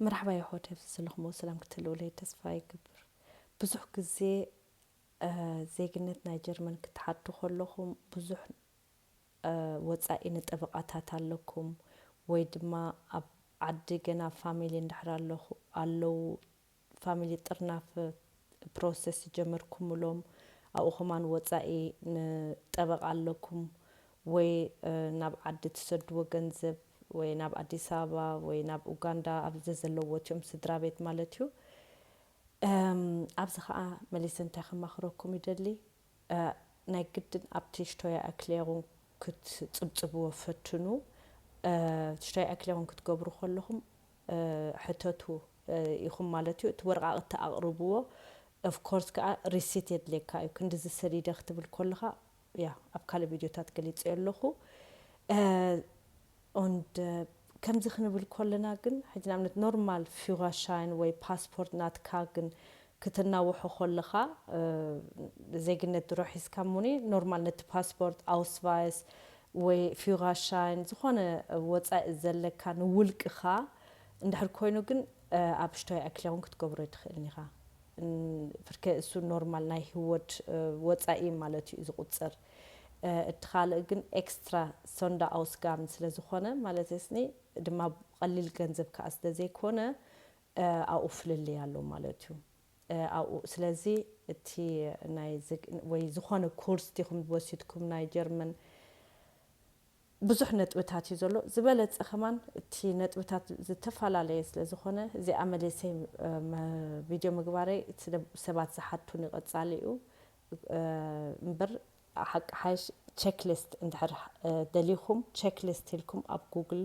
መርሓባ የሕዋት፣ ኣብዚ ዘለኹሞ ሰላም ክትህልውለይ ተስፋ ይገብር። ብዙሕ ግዜ ዜግነት ናይ ጀርመን ክትሓቱ ከለኹም ብዙሕ ወፃኢ ንጠበቓታት ኣለኩም፣ ወይ ድማ ኣብ ዓዲ ገና ፋሚሊ እንድሕር ኣለኹ ኣለዉ፣ ፋሚሊ ጥርናፍ ፕሮሰስ ጀመርኩምሎም፣ ኣብኡ ከማን ወፃኢ ንጠበቓ ኣለኩም፣ ወይ ናብ ዓዲ ትሰድዎ ገንዘብ፣ ወይ ናብ ኣዲስ ኣበባ ወይ ናብ ኡጋንዳ፣ ኣብ ዘዘለዎ እቲኦም ስድራ ቤት ማለት እዩ። ኣብዚ ከዓ መሊሰ እንታይ ከማኽረኩም ይደሊ፣ ናይ ግድን ኣብቲ ሽቶያ ኣክሌሩን ክትፅብፅብዎ ፈትኑ። ሽቶያ ኣክሌሩን ክትገብሩ ከለኹም ሕተቱ ኢኹም ማለት እዩ። እቲ ወረቓቕቲ ኣቕርብዎ። ኦፍኮርስ ከዓ ሪሲት የድልየካ እዩ። ክንድዚ ሰዲደ ክትብል ከለኻ፣ ያ ኣብ ካልእ ቪድዮታት ገሊፀዮ ኣለኹ። Und ከምዚ ክንብል ከለና ግን፣ ሕጂ ንኣብነት ኖርማል ፊራሻይን ወይ ፓስፖርት ናትካ ግን ክትናውሖ ከለኻ፣ ዜግነት ድሮ ሒዝካ እሙኒ፣ ኖርማል ነቲ ፓስፖርት፣ ኣውስቫይስ ወይ ፊራሻይን፣ ዝኾነ ወፃኢ ዘለካ ንውልቅኻ እንድሕር ኮይኑ ግን፣ ኣብ ሽቶያ ኣክሌሩን ክትገብሮ ትኽእል ኢኻ። ፍርከ እሱ ኖርማል ናይ ህይወት ወፃኢ ማለት እዩ ዝቁፅር። እቲ ካልእ ግን ኤክስትራ ሶንዳ ኣውስጋም ስለ ዝኾነ፣ ማለት ስኒ ድማ ቀሊል ገንዘብ ከዓ ስለ ዘይኮነ፣ ኣብኡ ፍልልይ ኣሎ ማለት እዩ። ኣብኡ ስለዚ እቲ ናይ ወይ ዝኾነ ኮርስ ዲኹም ወሲድኩም ናይ ጀርመን ብዙሕ ነጥብታት እዩ ዘሎ። ዝበለፀ ከማን እቲ ነጥብታት ዝተፈላለየ ስለ ዝኾነ፣ እዚኣ መለሰይ ቪድዮ ምግባረይ ሰባት ዝሓቱን ይቐፃሊ እዩ። እምበር ሓቂ ሓይሽ ቸክሊስት እንድሕር ደሊኹም፣ ቸክሊስት ኢልኩም ኣብ ጉግል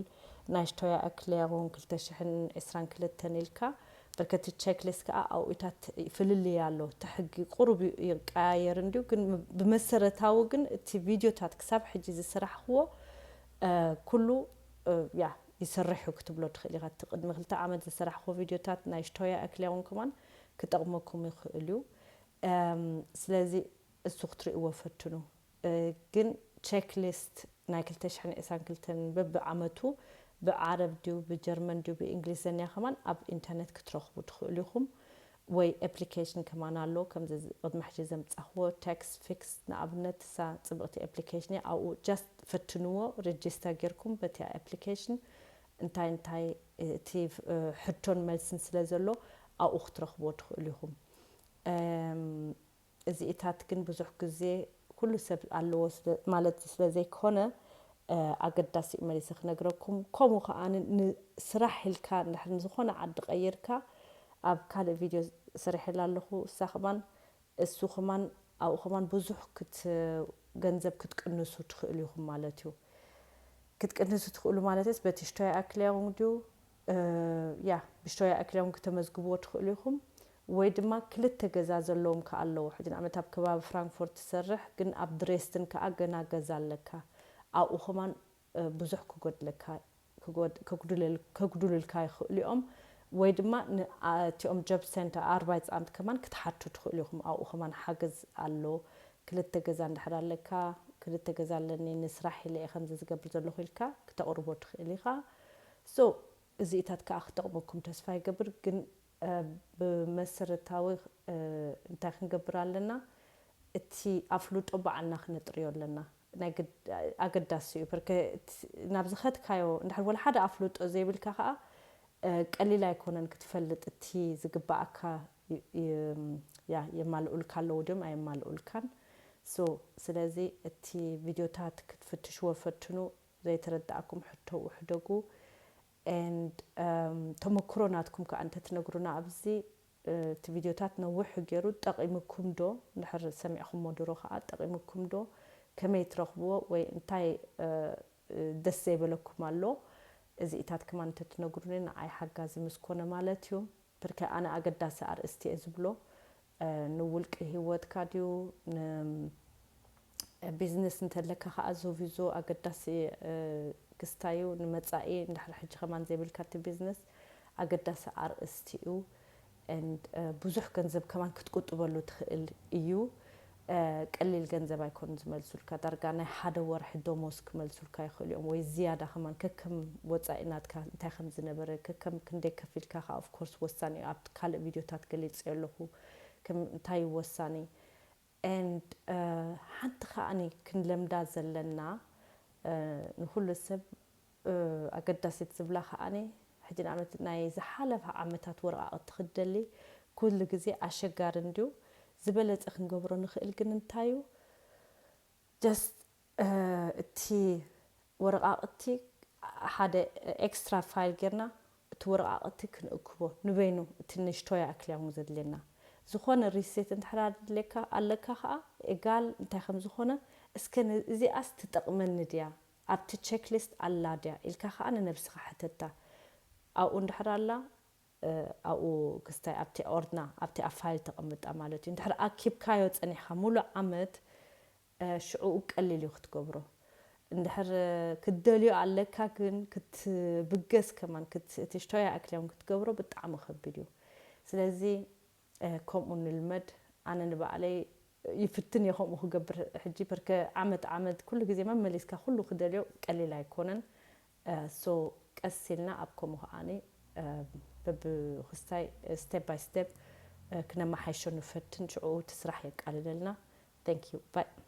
ናይ ሽቶያ ኣክሌሩን ክልተ ሽሕን ዕስራን ክልተን ኢልካ፣ በርከቲ ቸክሊስት ከዓ ኣብኡታት ፍልልይ ኣሎ። እቲ ሕጊ ቁሩብ ይቀያየር እንድዩ፣ ግን ብመሰረታዊ ግን እቲ ቪድዮታት ክሳብ ሕጂ ዝሰራሕክዎ ኩሉ ያ ይሰርሕ እዩ ክትብሎ ትኽእል ኢኻ። እቲ ቅድሚ ክልተ ዓመት ዝሰራሕክዎ ቪድዮታት ናይ ሽቶያ ኣክሌሩን ከማን ክጠቕመኩም ይኽእል እዩ። ስለዚ እሱ ክትርእይዎ ፈትኑ። ግን ቸክሊስት ናይ ክልተ ሽሕን ዕስራን ክልተን በብዓመቱ ብዓረብ ድዩ ብጀርመን ድዩ ብእንግሊዝኛ ከማን ኣብ ኢንተርነት ክትረኽቡ ትኽእሉ ኢኹም። ወይ ኣፕሊኬሽን ከማን ኣሎ፣ ከምዚ ቅድሚ ሕጂ ዘምጻኽዎ ታክስ ፊክስ ንኣብነት፣ እሳ ጽብቕቲ ኣፕሊኬሽን እያ። ኣብኡ ጃስት ፈትንዎ፣ ሬጅስተር ጌርኩም በቲ ኣፕሊኬሽን እንታይ እንታይ እቲ ሕቶን መልስን ስለ ዘሎ ኣብኡ ክትረኽብዎ ትኽእሉ ኢኹም። እዚኢታት ግን ብዙሕ ግዜ ኩሉ ሰብ ኣለዎ ማለት ስለ ዘይኮነ፣ ኣገዳሲ እዩ መሊሰ ክነግረኩም። ከምኡ ከዓ ንስራሕ ኢልካ እንድሕር ንዝኾነ ዓዲ ቀይርካ፣ ኣብ ካልእ ቪድዮ ሰሪሐላ ኣለኹ። እሳ ከማን እሱ ከማን ኣብኡ ከማን ብዙሕ ክት ገንዘብ ክትቅንሱ ትኽእሉ ኢኹም ማለት እዩ። ክትቅንሱ ትኽእሉ ማለት ስ በቲ ሽቶያ ኣክሌሩን ድዩ ያ ብሽቶያ ኣክሌሩን ክተመዝግብዎ ትኽእሉ ኢኹም። ወይ ድማ ክልተ ገዛ ዘለዎም ከ ኣለዉ። ሕጂ ንኣብነት ኣብ ከባቢ ፍራንክፎርት ትሰርሕ ግን ኣብ ድሬስትን ከዓ ገና ገዛ ኣለካ። ኣብኡ ከማን ብዙሕ ክጎድለካ ከጉድልልካ ይኽእሉ እዮም። ወይ ድማ እቲኦም ጆብ ሴንተር ኣርባይት ፃምት ከማን ክትሓቱ ትኽእሉ ኢኹም። ኣብኡ ከማን ሓገዝ ኣሎ። ክልተ ገዛ እንድሕር ኣለካ፣ ክልተ ገዛ ኣለኒ ንስራሕ ኢለ እየ ከምዚ ዝገብር ዘለኹ ኢልካ ክተቕርቦ ትኽእል ኢኻ። ሶ እዚኢታት ከዓ ክጠቕመኩም ተስፋ ይገብር። ግን ብመሰረታዊ እንታይ ክንገብር ኣለና? እቲ ኣፍልጦ ባዕልና ክነጥርዮ ኣለና። ናይ ኣገዳሲ እዩ። ብርከ ናብ ዝኸድካዮ እንድሕር ወላ ሓደ ኣፍልጦ ዘይብልካ ከዓ ቀሊል ኣይኮነን ክትፈልጥ። እቲ ዝግባኣካ የማልኡልካ ኣለዉ ድም ኣየማልኡልካን። ሶ ስለዚ እቲ ቪድዮታት ክትፍትሽዎ ፈትኑ። ዘይተረዳእኩም ሕቶ ውሕደጉ። And ተመክሮ ናትኩም ከዓ እንተትነግሩና ኣብዚ እቲ ቪድዮታት ነዊሕ ገይሩ ጠቒምኩም ዶ እንድሕር ሰሚዕኹሞ ድሮ ከዓ ጠቒምኩም ዶ ከመይ ትረኽብዎ ወይ እንታይ ደስ ዘይበለኩም ኣሎ? እዚኢታት ከማን እንተትነግሩኒ ንዓይ ሓጋዚ ምስ ኮነ ማለት እዩ። ብርከ ኣነ ኣገዳሲ ኣርእስቲ እየ ዝብሎ። ንውልቂ ህይወትካ ድዩ ንቢዝነስ እንተለካ ከዓ ዞቪዞ ኣገዳሲ ክስታይ እዩ። ንመፃኢ እንድሕር ሕጂ ከማን ዘይብልካ እቲ ቢዝነስ ኣገዳሲ ኣርእስቲ እዩ። And ብዙሕ ገንዘብ ከማን ክትቁጥበሉ ትኽእል እዩ። ቀሊል ገንዘብ ኣይኮኑን ዝመልሱልካ። ዳርጋ ናይ ሓደ ወርሒ ደሞዝ ክመልሱልካ ይኽእሉ እዮም፣ ወይ ዝያዳ ከማን፣ ከከም ወፃኢ ናትካ እንታይ ከም ዝነበረ፣ ከከም ክንደይ ከፊልካ ከዓ of course ወሳኒ እዩ። ኣብ ካልእ ቪድዮታት ገሊፀዮ ኣለኹ እንታይ እዩ ወሳኒ። And ሓንቲ ከዓኒ ክንለምዳ ዘለና ንኩሉ ሰብ ኣገዳሲት ዝብላ ከዓኒ፣ ሕጂ ንኣብነት ናይ ዝሓለፈ ዓመታት ወረቓቕቲ ክትደሊ ኩሉ ግዜ ኣሸጋሪ እንድዩ። ዝበለፀ ክንገብሮ ንኽእል ግን እንታይ እዩ? Just እቲ ወረቓቕቲ ሓደ ኤክስትራ ፋይል ጌርና እቲ ወረቓቕቲ ክንእክቦ ንበይኑ እቲ ንእሽቶ ይኣክል እያ ዘድልየና። ዝኾነ ሪሴት እንድሕር ኣድልየካ ኣለካ ከዓ ኤጋል እንታይ ከም ዝኾነ እስከ ን- እዚኣስ ትጠቕመኒ ድያ ኣብቲ ቸክሊስት ኣላ ድያ ኢልካ ከዓ ንነብስኻ ሕተታ። ኣብኡ እንድሕር ኣላ ኣብኡ ክስታይ ኣብቲ ኦርድና ኣብቲ ኣብ ፋይል ተቐምጣ ማለት እዩ። እንድሕር ኣኪብካዮ ፀኒሕካ ሙሉእ ዓመት ሽዑኡ ቀሊል እዩ ክትገብሮ። እንድሕር ክትደልዮ ኣለካ ግን ክትብገስ ከማን ክትሽቶያ ኣክልዮም ክትገብሮ ብጣዕሚ ከቢድ እዩ። ስለዚ ከምኡ ንልመድ። ኣነ ንባዕለይ ይፍትን እየ ከምኡ ክገብር። ሕጂ ብርከ ዓመት ዓመት ኩሉ ግዜ መመሊስካ ኩሉ ክደልዮ ቀሊል ኣይኮነን። ሶ ቀስ ኢልና ኣብ ከምኡ ከዓኒ በብክስታይ step by step ክነመሓይሾ ንፈትን ሽዑ እቲ ስራሕ የቃልለልና። Thank you bye።